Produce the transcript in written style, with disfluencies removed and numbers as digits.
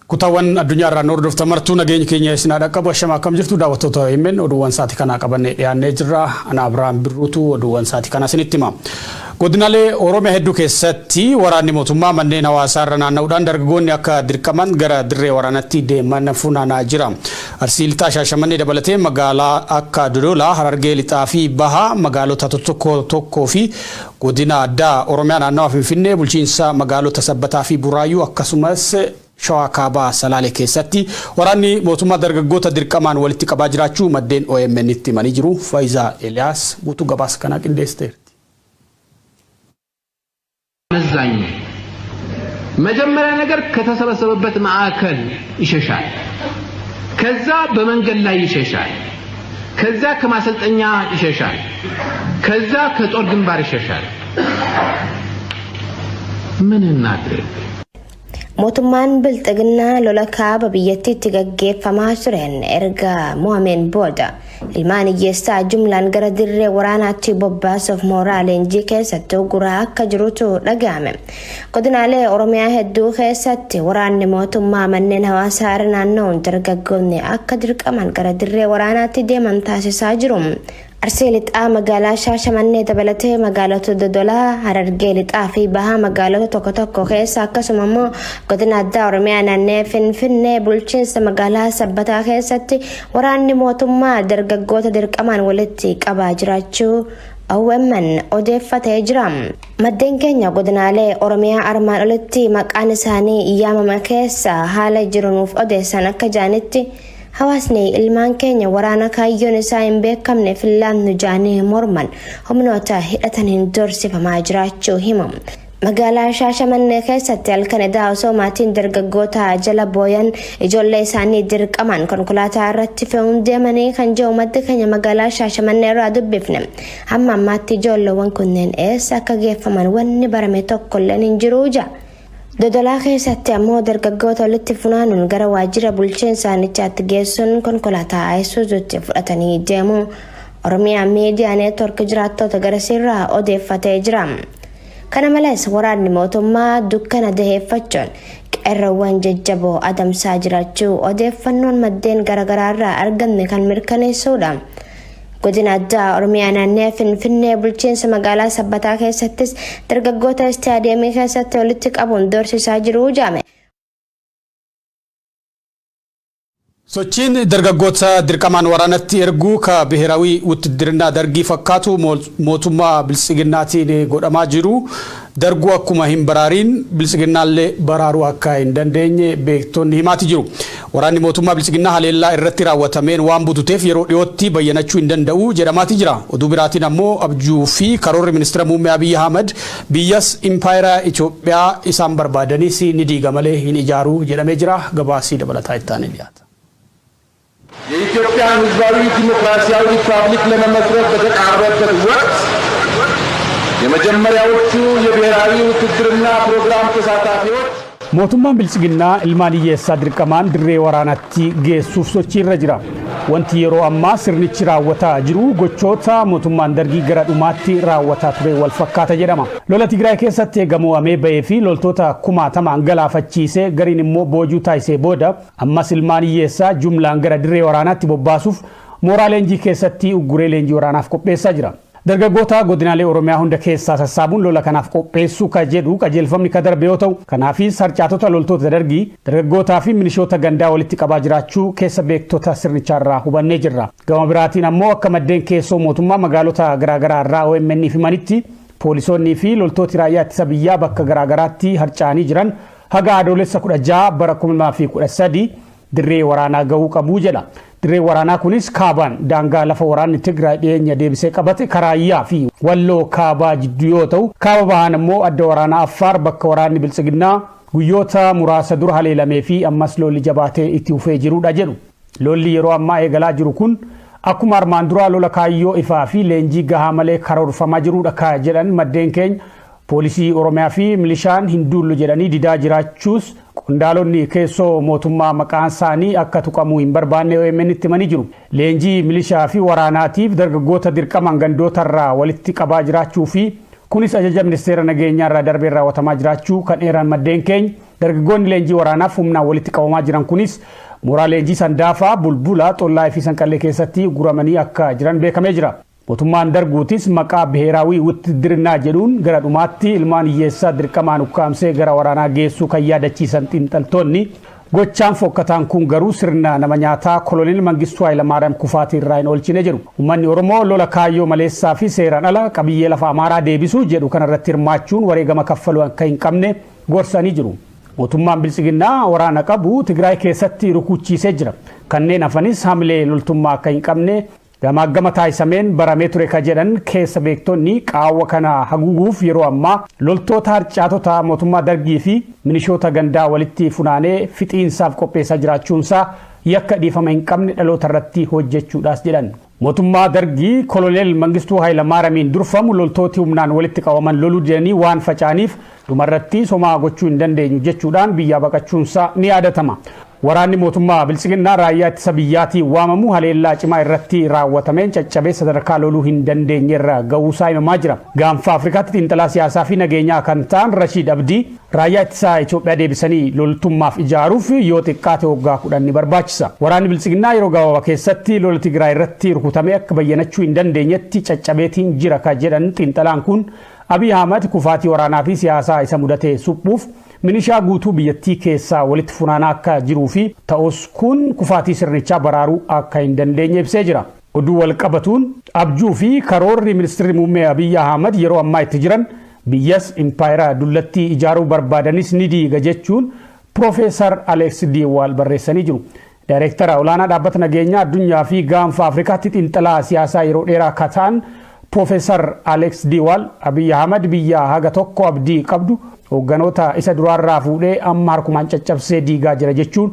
Kutaawwan addunyaa irraa nu hordoftan martuu nageenyi keenya isin haa dhaqqabu. Ashama akkam jirtu daawwattoota OMN oduuwwan sa'aatii kanaa qabannee dhiyaannee jirra. Ana Abiraam Birruutu oduuwwan sa'aatii kanaa isinitti hima. Godinaalee Oromiyaa hedduu keessatti waraanni mootummaa manneen hawaasaa irra naanna'uudhaan dargaggoonni akka dirqaman gara dirree waraanatti deeman funaanaa jira. Arsii Lixaa Shaashamannee dabalatee magaalaa akka Dodolaa, Harargee Lixaa fi Bahaa magaalota tokko tokkoo fi godina addaa Oromiyaa naannawaa Finfinnee bulchiinsa magaalota Sabbataa fi Buraayyuu akkasumas Shawaa Kaabaa Salaalee keessatti waraanni mootummaa dargaggoota dirqamaan walitti qabaa jiraachuu maddeen OMN tti himanii jiru. Faayizaa Eeliyaas guutuu gabaasa kanaa qindeessiteerti. አመዛኝ ነው። መጀመሪያ ነገር ከተሰበሰበበት ማዕከል ይሸሻል። ከዛ በመንገድ ላይ ይሸሻል። ከዛ ከማሰልጠኛ ይሸሻል። ከዛ ከጦር ግንባር ይሸሻል። ምን እናድርግ? Mootummaan Bilxiginnaa lola kaaba biyyattiitti gaggeeffamaa tureen erga mo'ameen booda ilmaan hiyyeessaa jumlaan gara dirree waraanaatti bobbaasuuf mooraa leenjii keessatti uguraa akka jirutu dhaga'ame. Godinaalee Oromiyaa hedduu keessatti waraanni mootummaa manneen hawaasaa irra naanna'uun dargaggoonni akka dirqaman gara dirree waraanaatti deeman taasisaa jiru. Arsii Lixaa magaalaa Shaashamannee dabalatee magaalota Dodolaa, Harargee Lixaa fi Bahaa magaalota tokko tokko keessa akkasuma immoo godina addaa Oromiyaa naannee Finfinnee bulchiinsa magaalaa Sabbataa keessatti waraanni mootummaa dargaggoota dirqamaan walitti qabaa jiraachuu OMN odeeffatee jira. Maddeen keenya godinaalee Oromiyaa armaan olitti maqaan isaanii yaamama keessa haala jiru nuuf odeessan akka jaanitti hawaasni ilmaan keenya waraana kaayyoon isaa hin beekamne fillaannu jaanii morman humnoota hidhataniin doorsifamaa jiraachuu himamu. Magaalaa Shaashamannee keessatti halkan edaa osoo maatiin dargaggoota jala booyan ijoollee isaanii dirqamaan konkolaataa irratti fe'uun deemanii kan jiru maddi keenya magaalaa Shaashamannee irraa dubbifne. Hamma ammaatti ijoolleewwan kunneen eessa akka geeffaman wanni barame tokkolleen hin jiru ja'a. Dodolaa keessatti ammoo dargaggoota walitti funaanuun gara waajjira bulchiinsa aanichaatti geessuun konkolaataa Ayisuuzuutti fudhatanii deemu Oromiyaa Miidiyaa Neetwork jiraattota garasiirraa odeeffatee jira. Kana malees waraanni mootummaa dukkana daheeffachuun qeerroowwan jajjaboo adamsaa jiraachuu odeeffannoon maddeen garaagaraarraa arganne kan mirkaneessuudha. Godina addaa Oromiyaa naannoo Finfinnee bulchiinsa magaalaa Sabbataa keessattis dargaggoota istaadiyeemii keessatti walitti qabuun doorsisaa jiru jedhame. Sochiin dargaggoota dirqamaan waraanatti erguu ka biheeraawii wuttiddirnaa dargii fakkaatu mootummaa biltsiginnaatiin godhamaa jiru darguu akkuma hin baraariin biltsiginnaallee baraaruu akka hin dandeenye beektonni himaati jiru. Waraanni mootummaa biltsiginnaa haleellaa irratti raawwatameen waan bututeef yeroo dhiyootti bayyanachuu hin danda'u jedhamaati jira. Oduu biraatiin ammoo abjuu fi karoorri ministeera muummee Abiy Ahmad biyyas impaayera Itoophiyaa isaan barbaadanis ni diiga malee hin ijaaru jedhamee jira. Gabaasii dabalataa itti aanee dhiyaata. የኢትዮጵያን ሕዝባዊ ዲሞክራሲያዊ ሪፐብሊክ ለመመስረት በተቃረበበት ወቅት የመጀመሪያዎቹ የብሔራዊ ውትድርና ፕሮግራም ተሳታፊዎች Mootummaan Biltsiginnaa ilmaan hiyyeessaa dirqamaan dirree waraanaatti geessuuf sochii irra jira. Wanti yeroo ammaa sirnichi raawwataa jiru gochoota mootummaan dargii gara dhumaatti raawwataa ture wal fakkaata jedhama. Lola Tigraay keessatti eegamo'amee bahee fi loltoota kumaatamaan galaafachiisee gariin immoo boojuu taasisee booda ammas ilmaan hiyyeessaa jumlaan gara dirree waraanaatti bobbaasuuf mooraa leenjii keessatti ugguree leenjii waraanaaf qopheessaa jira. Dargaggoota godinaalee Oromiyaa hunda keessaa sassaabuun lola kanaaf qopheessuu ka jedhu qajeelfamni ka darbe yoo ta'u, kanaafis harcaatota loltoota dargii dargaggootaa fi milishoota gandaa walitti qabaa jiraachuu keessa beektota sirnichaarraa hubannee jirra. Gama biraatiin ammoo akka maddeen keessoo mootummaa magaalota garaagaraa irraa OMN himanitti poolisoonnii fi loltooti raayyaa ittisa biyyaa bakka garaagaraatti harca'anii jiran haga Adoolessa 16 bara 2013 dirree waraanaa gahuu qabu jedha. Dirreen waraanaa kunis kaabaan daangaa lafa waraanni Tigraay dhiyeenya deebisee qabate Karaayyaa fi Walloo kaabaa jidduu yoo ta'u, kaaba bahaan immoo adda waraanaa Affaar bakka waraanni Biltsiginnaa guyyoota muraasa dura haleelamee fi ammas lolli jabaatee itti fufee jirudha jedhu. Lolli yeroo ammaa eegalaa jiru kun akkuma armaan duraa lola kaayyoo ifaa fi leenjii gahaa malee karoorfamaa jirudha ka jedhan maddeen keenya poolisii Oromiyaa fi milishaan hin duullu jedhanii didaa jiraachuus qondaalonni keessoo mootummaa maqaan isaanii akka tuqamuu hin barbaanne OMN itti himanii jiru. Leenjii milishaa fi waraanaatiif dargaggoota dirqamaan gandootarraa walitti qabaa jiraachuu fi Kunis ajaja Ministeera Nageenyaa irraa darbee raawwatamaa jiraachuu kan eeran maddeen keenya, dargaggoonni leenjii waraanaaf humnaan walitti qabamaa jiran kunis mooraa leenjii Sandaafaa, Bulbula, Xollaa fi Sanqallee keessatti guramanii akka jiran beekamee jira. Mootummaan Darguutis maqaa ብሔራዊ ውትድርና jedhuun gara dhumaatti ilmaan hiyyeessaa dirqamaan ukkaamsee gara waraanaa geessuu kan yaadachiisan xiinxaltoonni, gochaan fokkataan kun garuu sirna nama nyaataa Koloneel Mangistuu Hayilamaariyaam kufaatii irraa hin oolchine jedhu. Uummanni Oromoo lola kaayyoo maleessaa fi seeraan ala qabiyyee lafa Amaaraa deebisuu jedhu kanarratti hirmaachuun wareegama kaffaluu akka hin qabne gorsanii jiru. Mootummaan Biltsiginnaa waraana qabu Tigraay keessatti rukuchiisee jira. Kanneen hafanis hamilee loltummaa akka hin qabne gamaagama taasisameen baramee ture ka jedhan keessa beektonni, qaawwa kana haguuguuf yeroo ammaa loltoota harcaatota mootummaa Dargii fi milishoota gandaa walitti funaanee fixiinsaaf qopheessaa jiraachuunsaa yakka dhiifama hin qabne dhaloota irratti hojjechuudhaas jedhan. Mootummaa Dargii Koloneel Mangistuu Hayilamaaramiin durfamu loltooti humnaan walitti qabaman loluu didanii waan faca'aniif dhumarratti somaa gochuu hin dandeenyu jechuudhaan biyyaa baqachuunsaa ni yaadatama. Waraanni mootummaa Biltsiginnaa raayyaa ittisa biyyaatiin waamamu haleellaa cimaa irratti raawwatameen caccabee sadarkaa loluu hin dandeenyerra ga'uusaa himamaa jira. Gaanfa Afrikaatti xiinxalaa siyaasaa fi nageenyaa kan ta'an Rashiid Abdii, raayyaa ittisaa Itoophiyaa deebisanii loltummaaf ijaaruuf yoo xiqqaate waggaa 10 ni barbaachisa. Waraanni Biltsiginnaa yeroo gabaabaa keessatti lola Tigraay irratti rukutamee akka bayyanachuu hin dandeenyetti caccabeetiin jira ka jedhan xiinxalaan kun, Abiy Ahmad kufaatii waraanaa fi siyaasaa isa mudate suphuuf milishaa guutuu biyyattii keessaa walitti funaanaa akka jiruu fi ta'us kun kufaatii sirnichaa baraaruu akka hin dandeenye ibsee jira. Oduu wal qabatuun, abjuu fi karoorri Ministeerri Muummee Abiy Ahmad yeroo ammaa itti jiran biyyas impaayera dullattii ijaaruu barbaadanis ni diiga jechuun Piroofeesar Aleeks Diiwaal barreessanii jiru. Daayireektara olaanaa Dhaabbata Nageenyaa Addunyaa fi Gaanfa Afrikaatti xiinxalaa siyaasaa yeroo dheeraa akka ta'an Piroofeesar Aleeks Diiwaal, Abiy Ahmad biyya haga tokko abdii qabdu hoogganoota isa duraarraa fuudhee amma harkumaan caccabsee diigaa jira jechuun